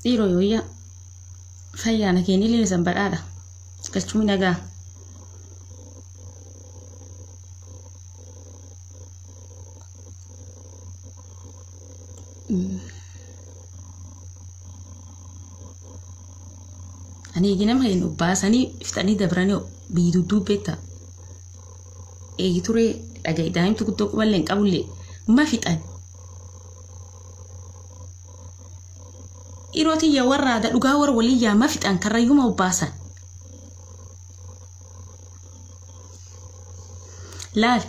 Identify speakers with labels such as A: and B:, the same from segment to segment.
A: Dhiiroo yooyyaa fayyaana keenillee isan badhaadha. Galchumni nagaa. Ani eegi nama hin obbaasanii fixanii dabranii biyyi dudduubbeetta. Eegi turee dhaga'i daa'imti guddoo quballee hin qabullee ma fixan. Dhiiroo tiyya warra aadaa dhugaa warra walii yaa ma fixan karrayyuma obbaasan. Laal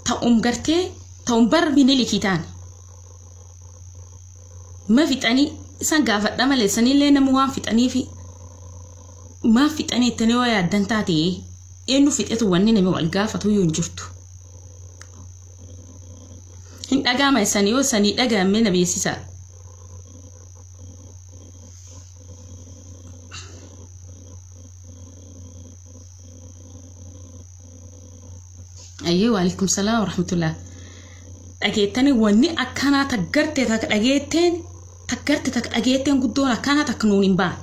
A: ta'um gartee ta'um bar minilikii ta'an. Ma fixanii isaan gaafadha malee sanillee nama waan fixaniifi maaf fixanii ittanii waa yaaddan taate eenyu fixetu wanni nama wal gaafatu yoo hin jirtu. Hin dhaga'ama isanii yoo isanii dhaga'ame na beeksisa. Ayyee waalaikum salaam wa rahmatullah. Dhageettanii wanni akkanaa taggarte takka dhageetteen taggarte takka dhageetteen guddoon akkanaa takka nuun hin baan.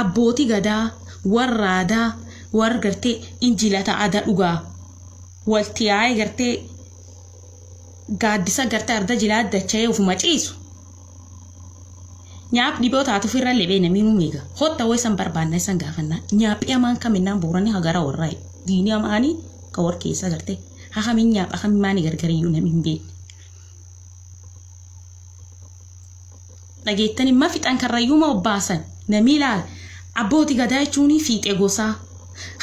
A: Abbootii gadaa warra aadaa warra gartee injilata aadaa dhugaa walti yaa'ee gartee gaaddisa gartee arda jilaa dacha'ee ofuma ciisu. Nyaap dhiboo taatu ofirra lebee namni nu meega. Hotta wayii san barbaanna isan gaafannaa. Nyaaphii hamaan kaminnaan booranii hagara warraa diinii hamaanii ka war keessa gartee hakamin nyaapha hakamin maani gargariyyuu namni hin beekne. Dhageettanii ma fixan karrayyuu ma obbaasan namni ilaala. Abbootii gadaa jechuun fiixee gosaa.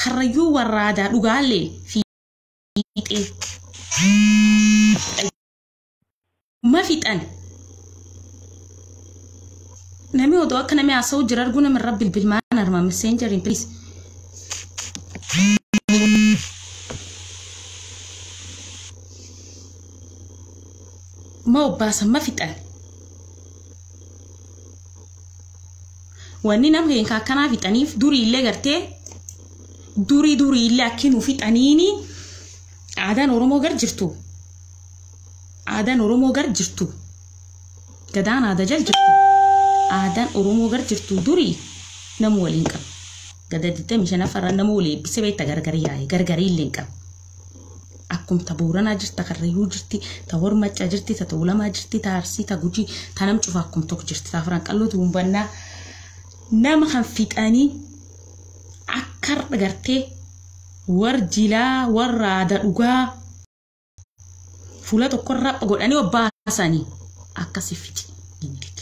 A: Karrayyuu warra aadaa dhugaallee fiixee. Ma fixan. Namni odoo akka namni haasa'u jira arguu nama irra bilbilmaan armaa messenjeriin please. Ma obbaasan ma fixan. Wanni nama keenya akkanaa fixaniif durii illee gartee durii durii illee akki nu fixaniini aadaan Oromoo gar jirtu. Aadaan Oromoo gar jirtu. Gadaan aadaa jal jirtu. Aadaan Oromoo gar jirtu durii nama waliin qaba. Gada 25 nama walii eebbisee beekta gargar yaa'e gargarii illee hin qabu. Akkuma ta Booranaa jirti, ta Karrayyuu jirti, ta Hormaccaa jirti, ta Tuulamaa jirti, ta Arsii, ta Gujii, ta nam cufa akkuma tokko jirti. Ta Afran Qalloo Tuumbannaa nama kan fixanii akka gartee war jilaa warra aadaa dhugaa fuula tokkorra godhanii obbaasanii akkasi fixi Minilik.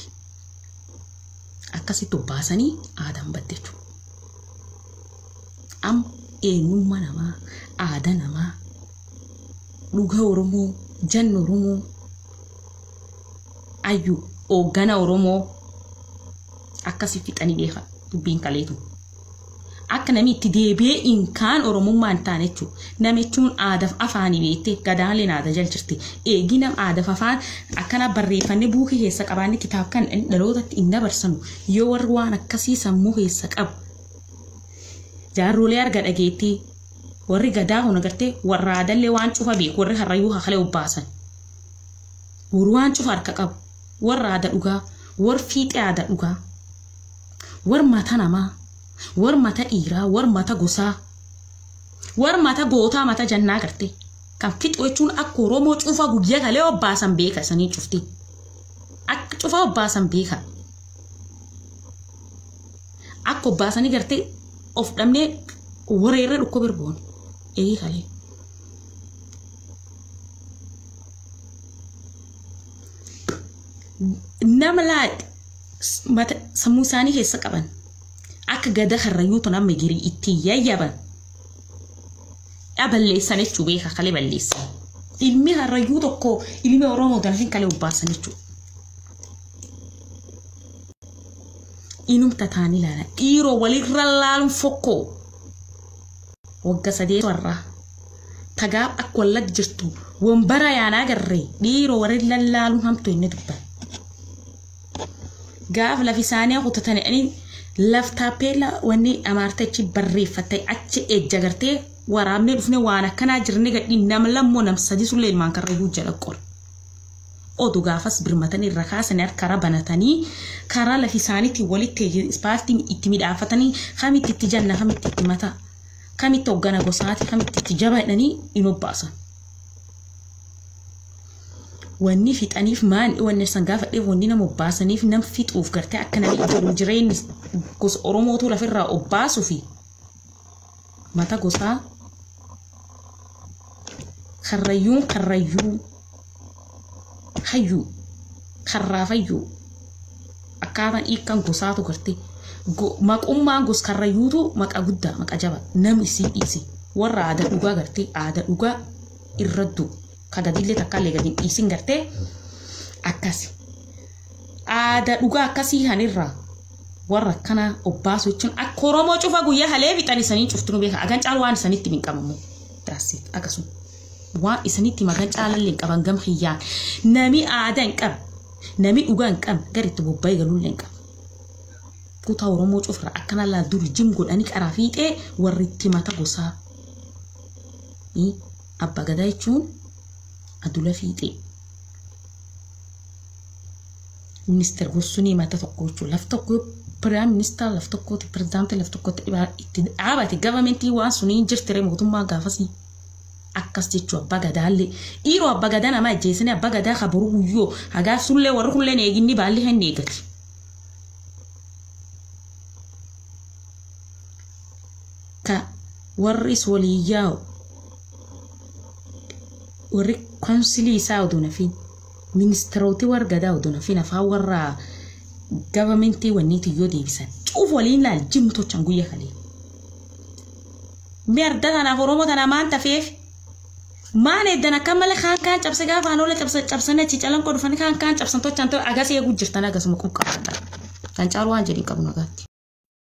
A: Akkasitti obbaasanii aadaan badde jechuudha. Amma eenyummaa namaa, aadaa namaa, dhuga Oromoo, janna Oromoo, ayyuu hooggana Oromoo akkasi fixanii beeka dubbiin kaleetu. Akka namni itti deebi'ee hin kaan Oromummaa hin taane jechuudha. Nama jechuun aadaaf afaanii beektee gadaaleen aadaa jal jirti. Eegi nama aadaaf afaan akkana barreeffannee buukii keessa qabaanne kitaaba kan dhalootatti hin dabarsanu yoo warri waan akkasii sammuu keessa qabu. Jaarrolee arga dhageettii warri gadaa kun agartee warra aadallee waan cufa beeku warri harrayyuu hakalee obbaasan. Warri waan cufa harka qabu warra aadaa dhugaa warri fiixee aadaa dhugaa warri mata namaa warri mata dhiiraa warri mata gosaa warri mata gootaa mata jannaa agartee kan fixu jechuun akka Oromoo cufa guyyaa kalee obbaasan beeka isanii cufti. Akka cufa obbaasan beeka. Akka obbaasanii gartee of dhabnee wareerree dhukkuba birboon eegi kalee. Nama laa sammuu isaanii keessa qaban akka gada karrayyuu tun amma girii ittiin yayyaban balleessan jechuu beeka kalee balleessan. Ilmi karrayyuu tokko ilmi Oromoo danfin kalee obbaasan jechuudha. Inumta taanii ilaala. Dhiiroo walirra laaluun fokkoo. Wagga sadee warraa. Tagaaf akka wallag jirtu wambara yaanaa agarree dhiiroo walirra laaluun hamtu inni dubban. Gaaf lafi isaanii kutatanii laf taappeella wanni amaartichi barreeffatte achi ejja gartee waraabnee dhufne waan akkanaa jirne gadhi nama lammoo nam sadi sullee ilmaan karrayyuu jala qora. Oduu gaafas birmatanii irra kaasanii karaa banatanii karaa lafi isaaniitiin walitti ispaaltii itti midhaafatanii kamitti itti janna kamitti itti mataa kamitti hoggana gosaati kamitti itti jaba jedhanii hin obbaasan. Wanni fixaniif maan wanni san gaafadheef wanni nama obbaasaniif nam fixuuf gartee akka namni jiru jireenyi gosa Oromootu lafirraa obbaasuu fi mata gosaa karrayyuun karrayyuu hayyuu karraafayyuu akkaataan hiikkan gosaatu gartee maqummaan gos karrayyuutu maqa guddaa maqa jaba namni isii dhiise warra aadaa dhugaa gartee aadaa dhugaa irraddu ka gadillee takkaallee gadi hin dhiisin gartee akkasi aadaa dhugaa akkasii hanirraa warra akkana obbaasu jechuun akka Oromoo cufa guyyaa halee fixan isanii cuftu nu beeka agan caalu waan isanitti hin qabamu daasii akkasuma waan isanitti magan caalallee hin qaban gam hiyyaan nami aadaa hin qabne nami dhugaa hin qabne gara itti bobba'ee galuullee hin qabu. Kutaa Oromoo cufra akkana laal duri jim godhanii qaraa fiixee warri itti mata gosaa. Abbaa gadaa jechuun adula fiixee. Ministeer Gossunii mata tokko jechuun laf tokko piraayim ministeer laf tokkotti pirezidaantii laf tokkotti itti dhaabate gavamentii waan sunii jirtire mootummaa gaafasii. Akkas jechuu abbaa gadaallee dhiiroo abbaa gadaa nama ajjeesanii abbaa gadaa kabaru guyyoo hagaa sullee warri kulleen eeginni baalli hin eegati. Ka warri walii yaa'u warri kawnsilii isaa oduu nafiin ministeeroti warra gadaa oduu nafiin afaan warra gavamentii wanniitiin yoo deebisan cuuf waliin laal jimmu tochan guyya kalee. Mee arda tanaaf Oromoo tana maan tafeef maan eddan akka malee kaan kaan cabse gaafa anoole cabsanii achi calanqoo dhufanii kaan kaan cabsan tochan agas eeguu jirtan agasuma quqqabaadha. Kan caalu waan jedhin qabu nagaatti.